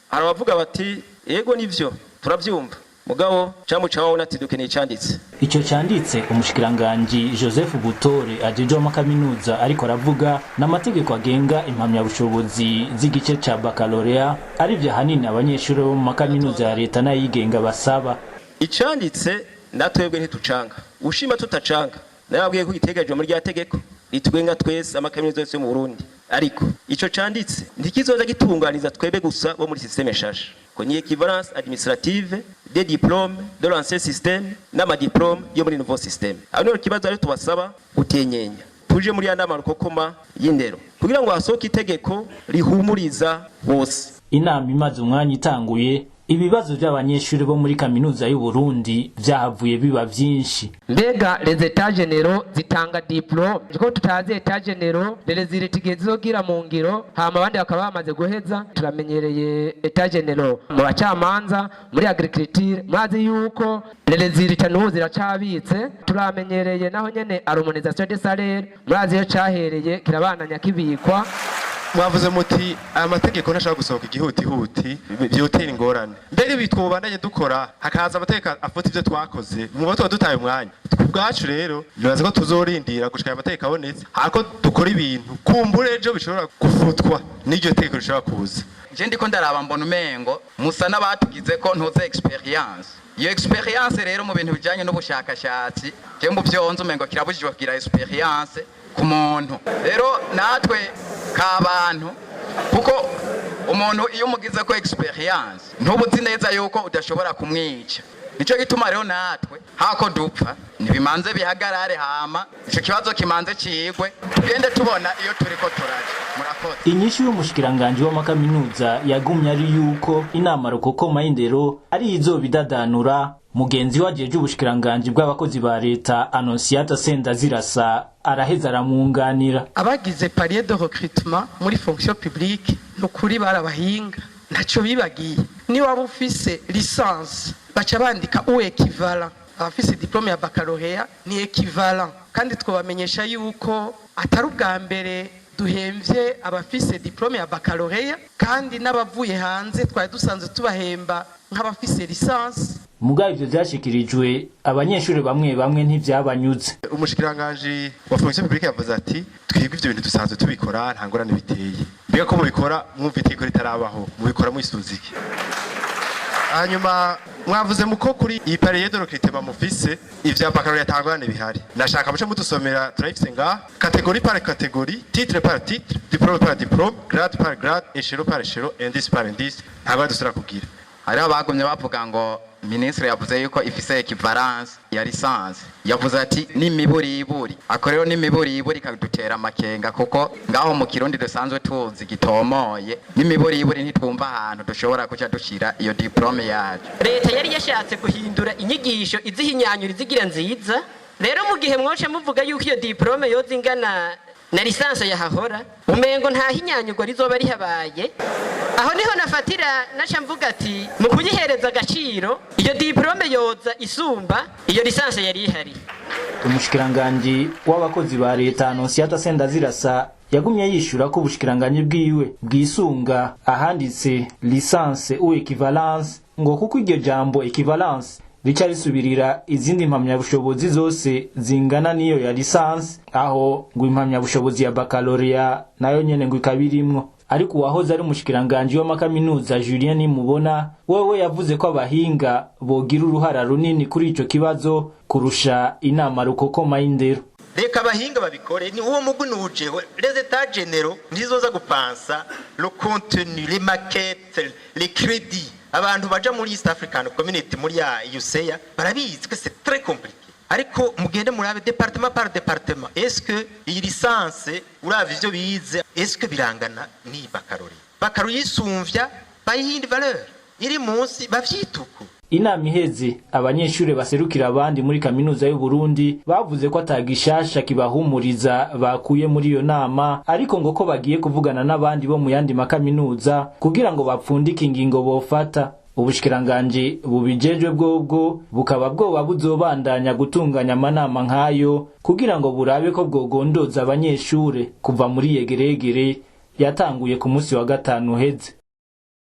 Hari abavuga bati: "Yego, nivyo, turavyumva, mugabo camuca wabona ati dukeneye icanditse." Ico canditse umushikiranganji Joseph Butore ajejwe amakaminuza ariko aravuga n'amategeko agenga impamyabushobozi z'igice ca baccalauréat, arivyo ahanini abanyeshuri bo mu makaminuza ya leta n'ayigenga basaba. Icanditse natwebwe ntitucanga, ushima tutacanga. Nababwiye ko gitegereje muri rya tegeko ritwenga twese, amakaminuza yose yo mu Burundi. Ariko ico canditse ntikizoza gitunganiza twebwe gusa bo muri système nshasha, ko ni équivalence administrative des diplômes de l'ancien système n'amadiplôme yo muri nouveau système. Aho niho ikibazo ari, tubasaba gutenyenya tuje muri ya nama rukokoma y'indero kugira ngo hasohoke itegeko rihumuriza bose. Inama imaze umwanya itanguye, ibibazo by'abanyeshuri bo muri Kaminuza y'u Burundi vyahavuye biba vyinshi. Mbega les états généraux zitanga diplôme ko tutazi états généraux les igihe zizogira mu ngiro, hama abandi bakaba bamaze guheza? Turamenyereye états généraux mu bacamanza, muri agriculture, murazi yuko les résultats n'ubu ziracabitse. Turamenyereye naho nyene harmonisation des salaires, murazi iyo cahereye, kirabananya kibikwa. Mwavuze muti aya mategeko ntashobora gusohoka igihutihuti, byotera ingorane. Mbere ibi twobandanye dukora, hakaza amategeko afuta ivyo twakoze, muba tuba dutaye umwanya ku bwacu. Rero nibaza ko tuzorindira gushika aya mategeko abonetse, hako dukora ibintu kumbure ejo bishobora gufutwa n'iryo tegeko rishobora kuza. Je ndiko ndaraba, mbona umengo musa n'abatugize ko ntuze expérience. Iyo expérience rero mu bintu bijanye n'ubushakashatsi, je mu vyonze umengo kirabujijwe kugira expérience ku muntu. Rero natwe k'abantu, kuko umuntu iyo umugize ko expérience, ntuba uzi neza yuko udashobora kumwica. Nico gituma rero natwe hako dupfa, ntibimanze bihagarare, hama ico kibazo kimanze cigwe, tugende tubona iyo turiko turaja. Murakoze. Inyishu y'umushikiranganji w'amakaminuza yagumye ari yuko inama rukokoma y'indero ari izobidadanura. Mugenzi we ajejwe ubushikiranganji bw'abakozi ba leta, Annonciate Sendazirasa, araheza aramwunganira. Abagize palier de recrutement muri fonction publique, ni ukuri barabahinga, ntacyo bibagiye. Niba waba ufise licence, baca bandika ou équivalent. Abafise diplôme ya baccalauréat ni équivalent. Kandi twabamenyesha yuko atari ubwa mbere duhemvye abafise diplôme ya baccalauréat, kandi n'abavuye hanze twari dusanzwe tubahemba nk'abafise licence. Mugabo ivyo vyashikirijwe abanyeshuri bamwe bamwe ntivyabanyuze. Umushikiranganji wa fonction publique yavuze ati: "Twebwe ivyo bintu dusanzwe tubikora, nta ngorane biteye." Mbega ko mubikora mwumva itegeko ritarabaho, mubikora mwisunze iki? Hanyuma mwavuze muko kuri iyi palier de recrutement mufise ivya baccalauréat, nta ngorane bihari. Nashaka muce mudusomera, turayifise ngaha: catégorie par catégorie, titre par titre, diplôme par diplôme, grade par grade, échelon par échelon, indice par indice. Nta ngorane dusubira kugira. Hariho abagumye bavuga ngo minisitiri yavuze yuko ifise équivalence ya licence. Yavuze ati n'imiburiburi. Ako rero n'imiburiburi ikadutera amakenga, kuko ngaho mu Kirundi dusanzwe tuzi gitomoye n'imiburiburi, ntitwumva ahantu dushobora kuca dushira iyo diplôme yacu. Leta yari yashatse guhindura inyigisho, izihinyanyura, izigira nziza. Rero mu gihe mwoce muvuga yuko iyo diplôme yoza ingana na licence yahahora, umengo nta hinyanyurwa rizoba rihabaye. Aho niho nafatira naca mvuga ati mu kuyihereza agaciro, iyo diplôme yoza isumba iyo licence yari ihari. Umushikiranganji w'abakozi ba leta, Annonciate Sendazirasa, yagumye yishura ko ubushikiranganji bwiwe bwisunga ahanditse licence ou équivalence, ngo kuko iryo jambo équivalence rica risubirira izindi mpamyabushobozi zose zingana n'iyo ya licence, aho ngo impamyabushobozi ya baccalauréat nayo nyene ngo ikaba irimwo. Ariko uwahoze ari umushikiranganji w'amakaminuza, Julien Nimubona, wewe yavuze ko abahinga bogira uruhara runini kuri ico kibazo kurusha inama rukokoma y'indero. Reka abahinga babikore, ni uwo mugwi nujeho. Les états généraux ntizoza gupansa le contenu, les maquettes, les crédits. Abantu baja muri East African Community, muri ya EUCEA, barabizi ko c'est très compliqué. Ariko mugende murabe département par département: est-ce que iyi licence, uravye ivyo bize, est-ce que birangana n'iyi baccalauréat? Baccalauréat yisumvya, bayihindi valeur, iri munsi bavyituko. Inama iheze, abanyeshuri baserukira abandi muri Kaminuza y'u Burundi bavuze ko atagishasha kibahumuriza bakuye muri iyo nama, ariko ngo ko bagiye kuvugana n'abandi bo mu yandi makaminuza kugira ngo bapfundike ingingo bofata. Ubushikiranganji bubijejwe bwobwo bukaba bwoba buzobandanya gutunganya amanama nk'ayo kugira ngo burabe ko bwogondoza abanyeshure kuva muri yegeregere yatanguye ku munsi wa gatanu uheze.